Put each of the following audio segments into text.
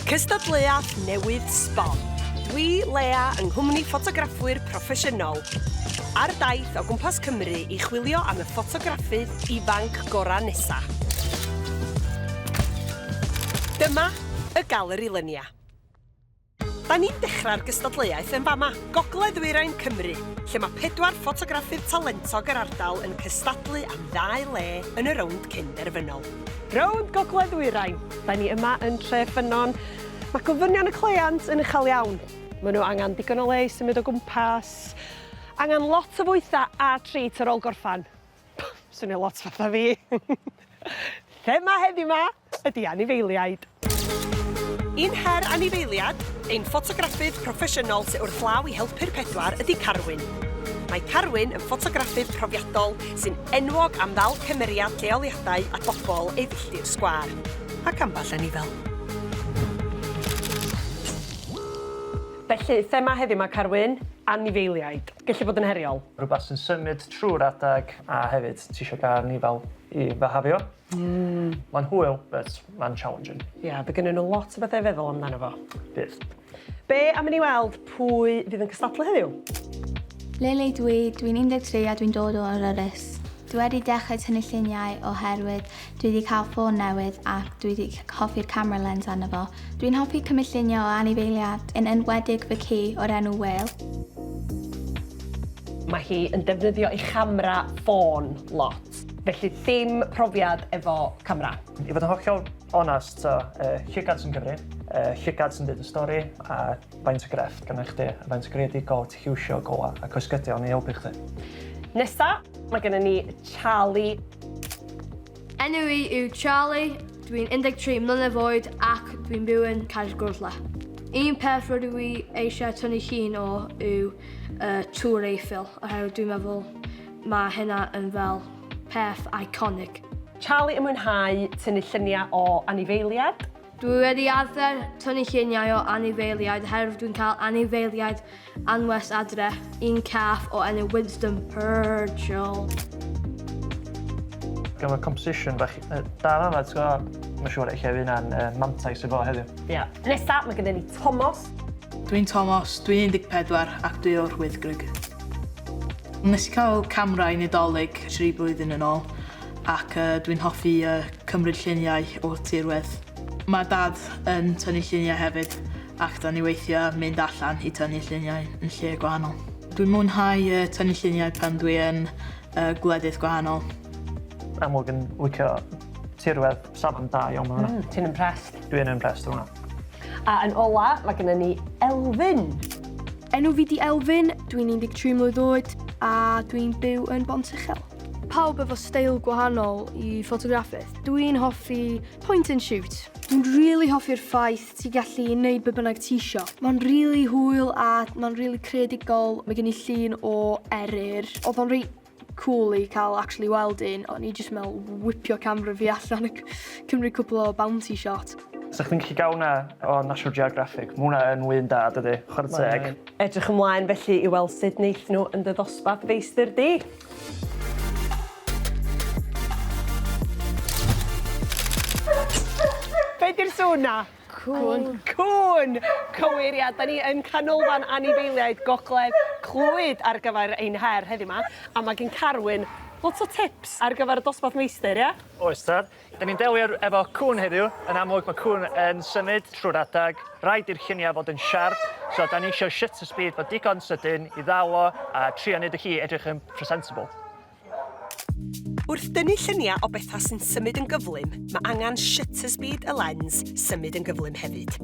Cystadleuaeth newydd sbon. Dwi, Lea, yng nghwmni ffotograffwyr proffesiynol, ar daith o gwmpas Cymru i chwilio am y ffotograffydd ifanc gorau nesa. Dyma y Galeri Lynia. Da ni'n dechrau'r gystadleuaeth yn fama, Gogledd Ddwyrain Cymru, lle mae pedwar ffotograffydd talentog yr ardal yn cystadlu am ddau le yn y rownd cyn-derfynol. Rownd Gogledd Ddwyrain. Da ni yma yn Treffynnon. Mae gofynion y cleiant yn uchel iawn. Maen nhw angen digon o le i symud o gwmpas, angen lot o fwyta a treat ar ôl gorffan. Swnio lot fatha fi. Thema heddiw 'ma ydi anifeiliaid. Un her anifeiliad, ein ffotograffydd proffesiynol sy wrth law i helpu'r pedwar ydi Carwyn. Mae Carwyn yn ffotograffydd profiadol sy'n enwog am ddal cymeriad lleoliadau a bobl ei filltir sgwâr. Ac ambell anifel. Felly, thema heddiw 'ma Carwyn, anifeiliaid. Gellu bod yn heriol. Rhywbeth sy'n symud trwy'r adeg a hefyd ti isio gael anifail i fyhafio. Mm. Mae'n hwyl, but mae'n challenging. Ia, yeah, bydd gennyn nhw lot o bethau i feddwl amdano fo. Bydd. Be am i ni weld pwy fydd yn cystadlu heddiw? Lily dwi, dwi'n 13 a dwi'n dod o Yrys. Dwi wedi dechrau tynnu lluniau oherwydd dwi wedi cael ffôn newydd ac dwi wedi hoffi'r camera lens arno fo. Dwi'n hoffi cymryd lluniau o anifeiliaid, yn enwedig fy ci o'r enw Whale. Mae hi yn defnyddio ei chamera ffôn lot, felly dim profiad efo camera. I fod yn hollol onast, so, uh, llygad sy'n cyfri, uh, llygad sy'n dweud y stori, a faint o grefft gennych chdi, a faint o greadigol ti'n hiwsio gola a cysgydion i helpu chdi. Nesa, mae gennym ni Charlie. Enw i yw Charlie, dwi'n 13 mlynedd oed ac dwi'n byw yn Caergwrle. Un peth rydw i eisiau tynnu llun o yw uh, Tŵr Eiffel, oherwydd dwi'n meddwl mae hynna yn fel peth iconic. Charlie yn mwynhau tynnu lluniau o anifeiliad. Dwi wedi arfer tynnu lluniau o anifeiliaid oherwydd dwi'n cael anifeiliaid anwes adre, un cath o enw Winston Purchell. Gan fod composition bach da fama, ti'n gwybod, mae'n siŵr eich fydd yna'n uh, mantais i fo heddiw. Ia. Yeah. Nesa, mae gennym ni Tomos. Dwi'n Tomos, dwi'n 14 ac dwi o'r Wyddgrug. Nes i cael camera i Nadolig tri blwyddyn yn ôl ac uh, dwi'n hoffi uh, cymryd lluniau o'r tirwedd. Mae dad yn tynnu lluniau hefyd ac da ni weithiau mynd allan i tynnu lluniau yn lle gwahanol. Dwi'n mwynhau uh, tynnu lluniau pan dwi yn uh, gwledydd gwahanol. Amlwg yn licio tirwedd safon da iawn ma' hwnna. Mm, ti'n impressed? Dwi'n impressed efo hwnna. A yn ola, mae gennym ni Elfyn. Enw fi di Elfyn, dwi'n 13 mlwydd oed a dwi'n byw yn Bontuchel. Pawb efo steil gwahanol i ffotograffiaeth. Dwi'n hoffi point and shoot. Dwi'n really hoffi'r ffaith ti gallu neud be bynnag ti isio. Mae'n really hwyl a mae'n really creadigol. Mae gen i llun o eryr. Oedd o'n reit cool i cael actually weld un. O'n i jyst meddwl whipio camera fi allan a cymryd cwpl o bounty shot. Sa chdi'n gallu gael hwnna o National Geographic, mae hwnna yn lun da, dydy? Chwarae teg. Edrych ymlaen felly i weld sut wneith nhw yn dy ddosbarth feistr di. Be di'r sŵn na? Cŵn. Cŵn! Cywir, ia. Da ni yn Canolfan Anifeiliaid Gogledd Clwyd ar gyfer ein her heddiw 'ma, a mae gen Carwyn lot o tips ar gyfer y dosbarth meistr, ia? Oes tad. Da ni'n delio efo cŵn heddiw. Yn amlwg mae cŵn yn symud trwy'r adag. Rhaid i'r lluniau fod yn siarp, so da ni eisiau shutter speed fod digon sydyn i ddal o a trio neud y ci edrych yn presentable. Wrth dynnu lluniau o bethau sy'n symud yn gyflym, mae angen shutter speed y lens symud yn gyflym hefyd.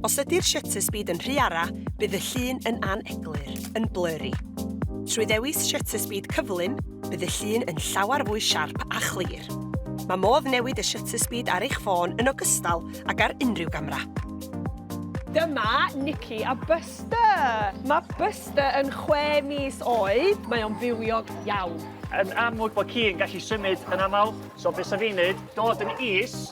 Os ydy'r shutter speed yn rhy ara, bydd y llun yn aneglur, yn blurry. Trwy ddewis shutter speed cyflym, bydd y llun yn llawer fwy siarp a chlir. Mae modd newid y shutter speed ar eich ffôn yn ogystal ag ar unrhyw gamera. Dyma Nikki a Buster! Mae Buster yn chwe mis oed, mae o'n fywiog iawn. Yn amlwg bod ci yn gallu symud yn aml, so beth sa fi'n neud, dod yn is,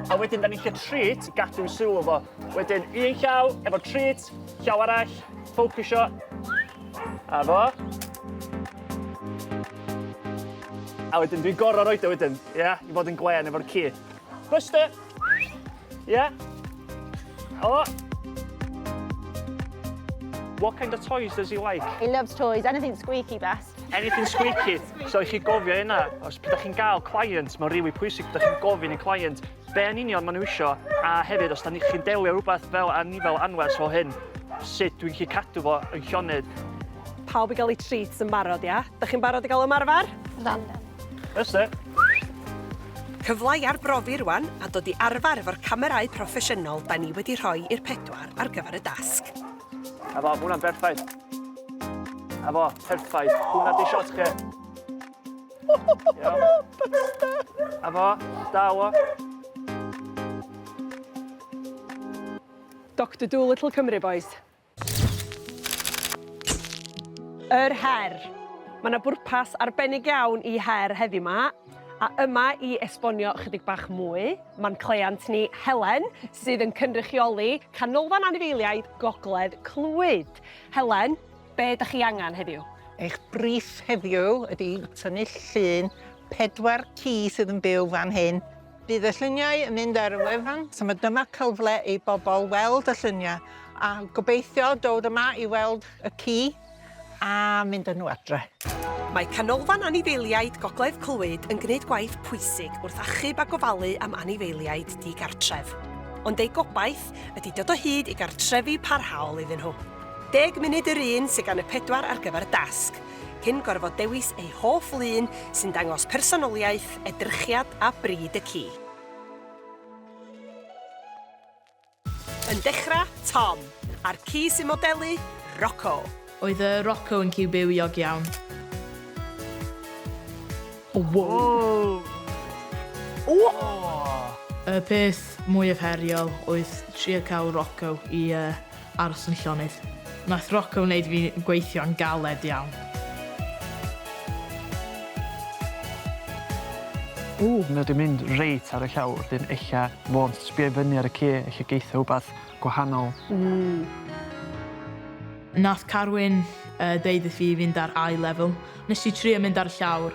a wedyn da ni'n lle treat i gadw sylw fo. Wedyn un llaw efo treat, llaw arall, ffocysio, a fo. A wedyn dwi'n gorau roed o wedyn, ia, yeah, i fod yn glen efo'r ci. Buster! Ia? Yeah. O! What kind of toys does he like? He loves toys, anything squeaky best. Anything squeaky. So i chi gofio hynna, os pryd chi'n gael client, mae'n rili pwysig bod chi'n gofyn i client be yn union maen nhw isio, a hefyd os da ni chi'n delio rhywbeth fel anifail anwes fel hyn, sut dwi'n gallu cadw fo yn llonydd. Pawb i gael eu treats yn barod, ia? Da chi'n barod i gael ymarfer? Yndan. Ys Cyfle i arbrofi rwan a dod i arfer efo'r camerâu proffesiynol da ni wedi rhoi i'r pedwar ar gyfer y dasg. A fo, hwnna'n berffaith. A fo, perffaith. Hwnna di shot chi. Iawn. A fo, dal o. Doctor Dolittle Cymru, boys. Yr her. Mae yna bwrpas arbennig iawn i her heddiw 'ma, a yma i esbonio chydig bach mwy, mae'n cleiant ni Helen, sydd yn cynrychioli Canolfan Anifeiliaid Gogledd Clwyd. Helen, be dych chi angen heddiw? Eich briff heddiw ydy tynnu llun pedwar ci sydd yn byw fan hyn. Bydd y lluniau yn mynd ar y wefan, so mae dyma cyfle i bobl weld y lluniau a gobeithio dod yma i weld y ci a mynd â nhw adre. Mae Canolfan Anifeiliaid Gogledd Clwyd yn gwneud gwaith pwysig wrth achub a gofalu am anifeiliaid di-gartref. Ond eu gobaith ydy dod o hyd i gartrefi parhaol iddyn nhw. Deg munud yr un sydd gan y pedwar ar gyfer y dasg, cyn gorfod dewis eu hoff lun sy'n dangos personoliaeth, edrychiad a bryd y ci. Yn dechrau, Tom, a'r ci sy'n modelu, Rocco. Oedd y Rocco yn ciw bywiog iawn. Wow! Y peth mwyaf heriol oedd trio cael Rocco i uh, aros yn llonydd. Nath Rocco wneud fi gweithio'n galed iawn. Ww, mae wedi mynd reit ar y llawr, dyn ella fo'n sbio i fyny ar y ci, ella geitha wbath gwahanol. Nath Carwyn uh, deud wrth fi fynd ar eye level. Nes i trio mynd ar y llawr,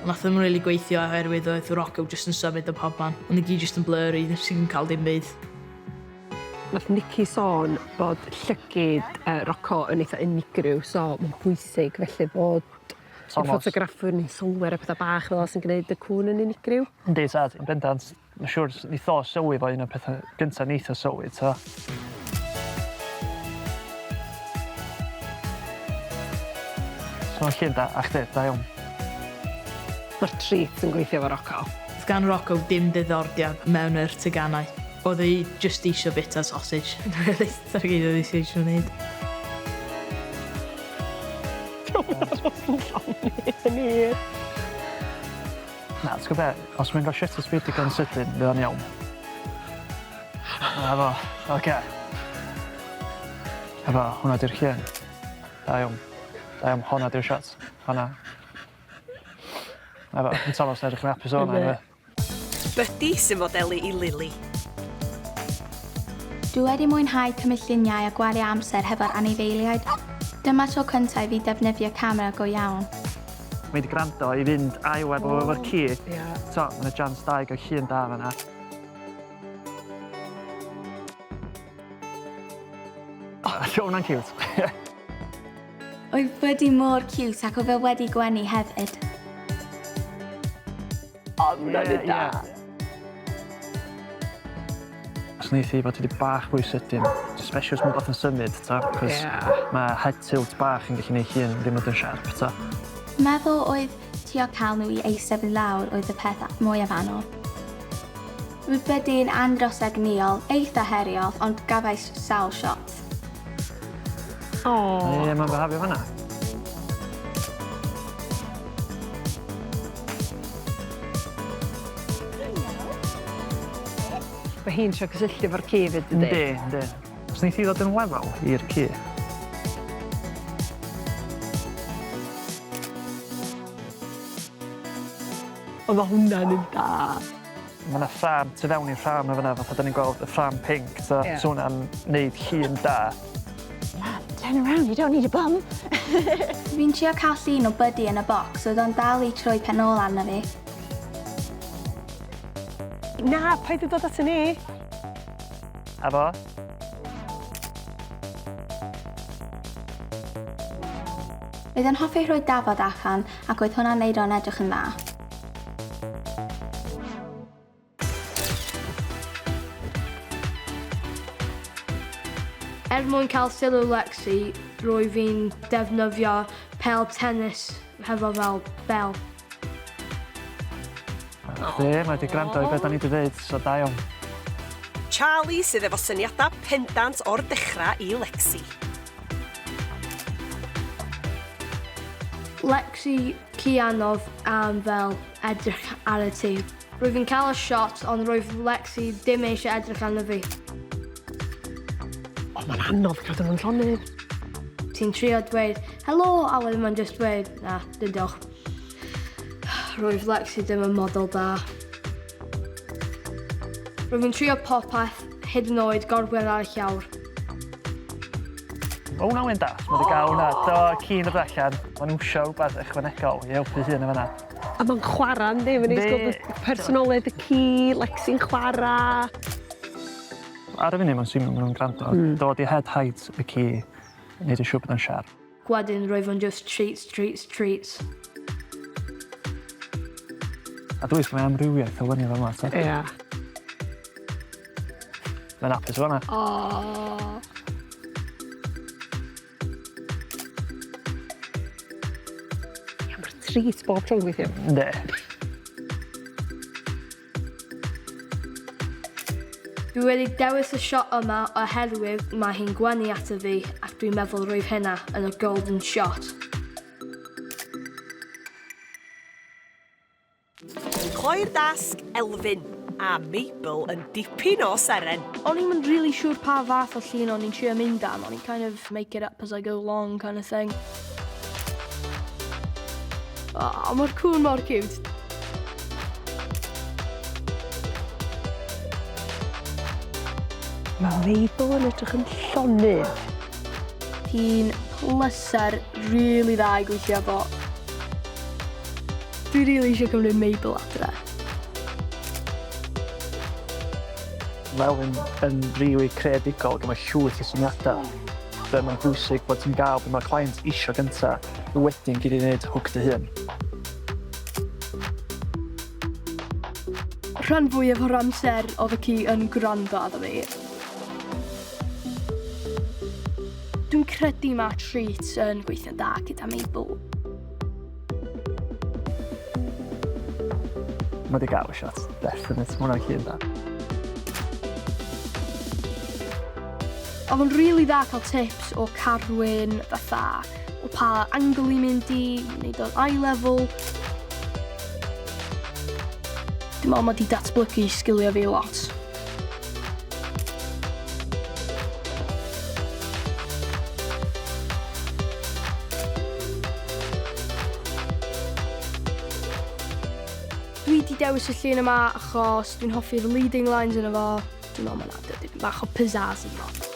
ond nath ddim really gweithio oherwydd oedd Rocco just yn symud y pobman. Ond i gyd just yn blurry, nes i'm cael dim byd. Nath Nicky sôn bod llygid uh, Rocco yn eitha unigryw, so mae'n bwysig felly bod y ffotograffwyr ni'n sylwi ar y pethau bach fel sy'n gwneud y cŵn yn unigryw. Yndi, tad, yn bendant. Mae'n siŵr neith o sylwi fo un o'r pethau gyntaf neith o sylwi, ta. So mae'n llun da, a chdi, da iawn. Mae'r treat yn gweithio efo Rocco. Oedd gan Rocco dim diddordeb mewn yr teganau. Oedd ei just eisiau bita sausage. Really, dyna gyd oedd ei eisiau wneud. Diolch yn llonydd yn hir. Na, ti'n gwybod be, os mae'n cael shutter speed digon sydyn, fydd o'n iawn. Na fo, oce. Efo, hwnna di'r llun. Da iawn. Da iawn, hwnna di'r shot. Hwnna. Efo, yn Thomas yn edrych yn hapus o'na, efo. Buddy sy'n modelu i Lily. Dwi wedi mwynhau cymryd lluniau a gwario amser hefo'r anifeiliaid. Dyma tro cyntaf i fi defnyddio camera go iawn. Mae wedi gwrando i fynd eye level efo'r ci. Ie. So, mae yna chance da i gael llun da fan'na. O, hwnna'n cute. Oedd Buddy mor cute ac oedd e wedi gwenu hefyd. O, hwnna'n Ie, un da. ie. Os neith hi fod wedi bach fwy sydyn, especially os mae rhywbeth yn symud, ta, cos Ie. mae head tilt bach yn gallu gwneud llun ddim fod yn sharp, ta. Meddwl oedd trio cael nhw i eistedd i lawr oedd y peth mwyaf anodd. Roedd Buddy'n andros egnïol, eitha heriol, ond gafais sawl shot. O. Ie, mae'n behafio fan'na. Mae hi'n trio cysylltu efo'r ci fyd, dydi? Yndi, yndi. Os neith hi ddod yn lefel i'r ci. O, mae hwnna'n un da. Mae yna ffrâm tu fewn i'r ffrâm yn fan'na, fatha da ni'n gweld y ffrâm pinc, ta. Ie. So hwnna'n neud llun da. Turn around, you don't need a bum. Fi'n trio cael llun o Buddy yn y bocs, oedd o'n dal i troi pen ôl arno fi. Na, paid â dod at ni. A fo. Roedd yn hoffi rhoi dafod allan ac oedd hwnna'n neud o'n edrych yn dda. Er mwyn cael sylw Lexi, rwyf fi'n defnyddio pêl tennis hefo fel bel. Chdi, mae 'di gwrando i be' 'dan ni 'di ddeud, so da iawn. Charlie sydd efo syniadau pendant o'r dechrau i Lexi. Lexi ci anodd am fel edrych ar y tŷ. Rwyf fi'n cael y shot ond roedd Lexi dim eisiau edrych arno fi. O, mae'n anodd cadw nhw'n llonydd. Ti'n trio dweud helo a wedyn mae'n just dweud na, dim diolch. Roedd Lexi ddim yn model da. Rwyf fi'n trio popeth, hyd yn oed gorwedd ar y llawr. Mae hwnna'n wyn da. Mae wedi gael hwnna. Do, ci'n dod allan. Mae'n wsio rhywbeth ychwanegol i helpu hun yn fanna. A mae'n chwarae, yndi? Mae'n neis gweld personoliaeth y ci, Lexi'n chwarae. Ar y funud mae'n swimio, maen nhw'n gwrando. Mm. Dod i head height y ci, wneud yn siŵr bod o'n siarp. Wedyn roedd o'n just treats, treats, treats. A dwi mae amrywiaeth o luniau fel yma, ta? Ia. Mae'n hapus efo hwnna. O. Ia, mae'r treat bob tro'n gweithio. Yndi. Dwi wedi dewis y shot yma oherwydd mae hi'n gwenu ato fi ac dwi'n meddwl roedd hynna yn y golden shot. Yn cloi'r dasg, Elfyn a Mabel yn dipyn o seren. O'n i'm yn really siŵr pa fath o llun o'n i'n trio mynd am, o'n i'n kind of make it up as I go along kind of thing. Oh, mae'r cwn mor cute. Mae Mabel yn edrych yn llonydd. Hi'n pleser really dda i gweithio efo. Dwi rili eisiau cymryd Mabel adre. Mae Elfyn yn rili creadigol ac mae llwyth o syniadau. Be mae'n bwysig bod ti'n gael be mae'r client isio gynta, wedyn gei di wneud hook dy hun. Rhan fwyaf o'r amser oedd y ci yn gwrando arno fi. Dwi'n credu mae treats yn gweithio'n da gyda Mabel. Mae 'di gael y shot, definite, mae hwnna'n llun da. Oedd o'n rili dda cael tips o Carwyn, fatha o pa angle i mynd i, wneud o'n eye level. Dwi'n meddwl mae 'di datblygu sgiliau fi lot. Dwi 'di dewis y llun yma achos dwi'n hoffi'r leading lines yno fo. Dwi'n meddwl mae'n adio dipyn bach o pizzazz iddo fo.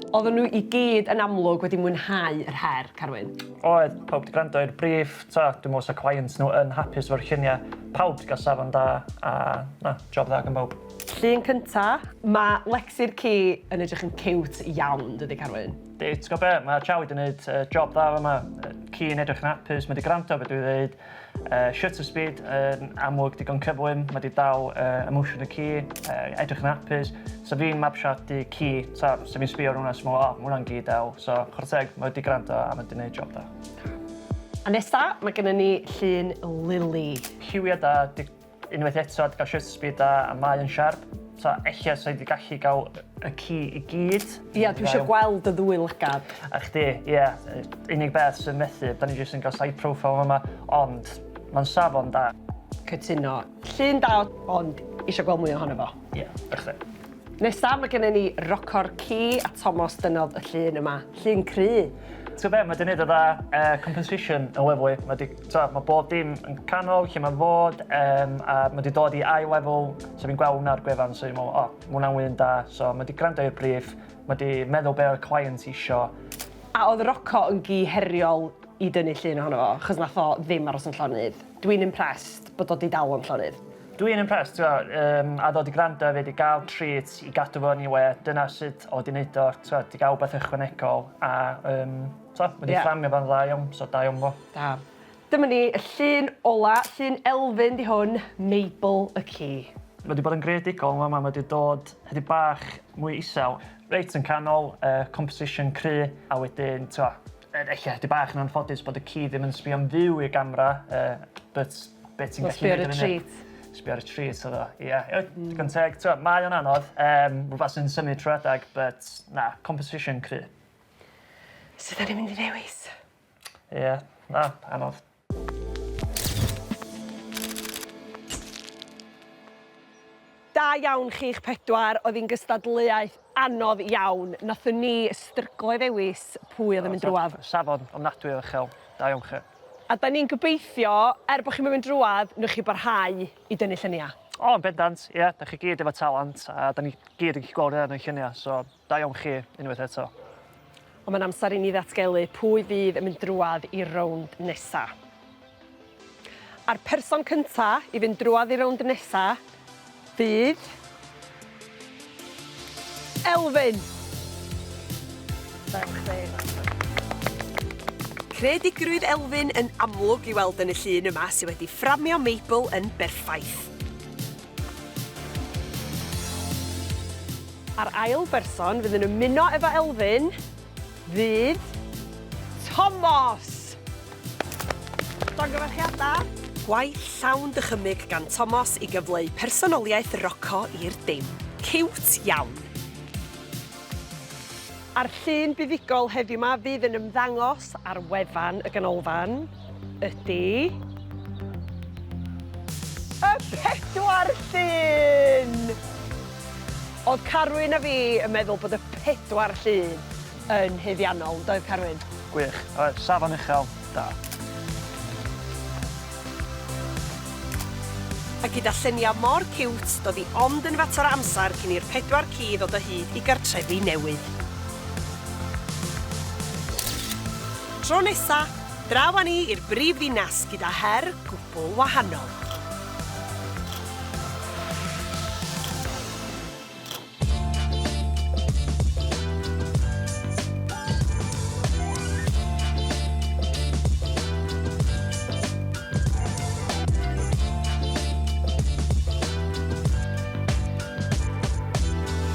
Oedden nhw i gyd yn amlwg wedi mwynhau yr her, Carwyn. Oedd, pawb 'di gwrando i'r briff, ta, dwi'n meddwl 'sa clients nhw yn hapus efo'r lluniau. Pawb 'di gael safon da, a na, job dda gan bawb. Llun cynta, mae Lexi'r ci yn edrych yn ciwt iawn, dydy Carwyn? Di, ti'n gwybod be, mae Charlie 'di wneud job dda fama. Ci'n edrych yn hapus, mae 'di gwrando be dwi'n dweud. Shutter speed yn amlwg digon cyflym, mae 'di dal emotion y ci, edrych yn hapus. So fi'n mabwysiadu ci, so, so fi'n sbio ar hwnna, so meddwl, o, mae hwnna'n gi del. So, chwarae teg, mae wedi gwrando a mae wedi gwneud job da. A nesa, mae gennym ni llun Lily. Lliwiau da, di unwaith eto, di gael shutter speed da, a mae yn siarp. So, ella sa i wedi gallu gael y ci i gyd. Ia, dwi eisiau gweld y ddwy lygad. A chdi, ie, unig beth sy'n methu, da ni jyst yn cael side profile yma, ond mae'n safon da. Cytuno. Llun da, ond eisiau gweld mwy ohono fo. Ie, yeah, chdi. Nesa, mae gennym ni Rocor Ci a Tomos dynodd y llun yma. Llun cry. Ti'n be, mae 'di wneud o dda, composition yn lyfli. Mae 'di, t'o', mae bob dim yn canol lle mae fod, um, a mae 'di dod i eye level, so fi'n gweld hwnna ar gwefan, so fi'n meddwl, o, oh, mae hwnna'n wyn da. So mae 'di gwrando i'r briff, mae 'di meddwl be o'r client isio. A oedd Rocco yn gi heriol i dynnu llun ohono fo, achos nath o ddim aros yn llonydd. Dwi'n impressed bod o 'di dal o'n llonydd. Dwi'n impressed, t'mo', yym, a ddod i gwrando hefyd, i gael treat, i gadw fo yn ei le, dyna sut oedd 'di neud o, t'mo', 'di gael wbeth ychwanegol, a, yym, t'mo', wedi yeah. fframio fo'n dda iawn, so da iawn fo. Da. Dyma ni, y llun ola, llun Elfyn di hwn, Mabel y ci. Mae wedi bod yn greadigol yn fama, mae wedi dod chydig bach mwy isel, reit yn canol, uh, composition cry, a wedyn, t'mo', ella chydig bach yn anffodus bod y ci ddim yn sbio'n fyw i'r gamera, uh, but be ti'n gallu Sbio ar y treat. Sbio ar y treat oedd o, ie. Yeah. Digon teg, t'mo', mae o'n anodd, um, rhywbeth sy'n symud trwy adeg, but na, composition cry. Sut da ni'n mynd i ddewis? Ie, yeah, na, anodd. Da iawn chi'ch pedwar, oedd hi'n gystadleuaeth anodd iawn. Nathon ni stryglo i ddewis pwy oedd yn mynd drwadd. Safon ofnadwy o uchel. Da iawn chi. A da ni'n gobeithio, er bod chi'm yn mynd drwadd, newch chi barhau i dynnu lluniau. O, yn bendant, ie. Da chi gyd efo talent, a da ni gyd yn gallu gweld hynna yn y lluniau, so da iawn chi unwaith eto. Ond mae'n amser i ni ddatgelu pwy fydd yn mynd drwadd i'r rownd nesa. A'r person cynta i fynd drwadd i'r rownd nesa fydd... Elfyn! Da iawn chdi. Creadigrwydd Elfyn yn amlwg i weld yn y llun yma sydd wedi fframio Mabel yn berffaith. A'r ail berson fydd yn ymuno efo Elfyn fydd Tomos! Llongyfarchiadau! Gwaith llawn dychymyg gan Tomos i gyfleu personoliaeth Rocco i'r dim. Ciwt iawn! A'r llun buddugol heddiw 'ma fydd yn ymddangos ar wefan y ganolfan ydy... Y pedwar llun! Oedd Carwyn a fi yn meddwl bod y pedwar llun yn haeddiannol, yn doedd Carwyn? Gwych. Oedd, safon uchel, da. A gyda lluniau mor ciwt, doedd hi ond yn fater o amser cyn i'r pedwar ci ddod o hyd i gartrefi newydd. Tro nesa, draw â ni i'r brif ddinas gyda her gwbl wahanol.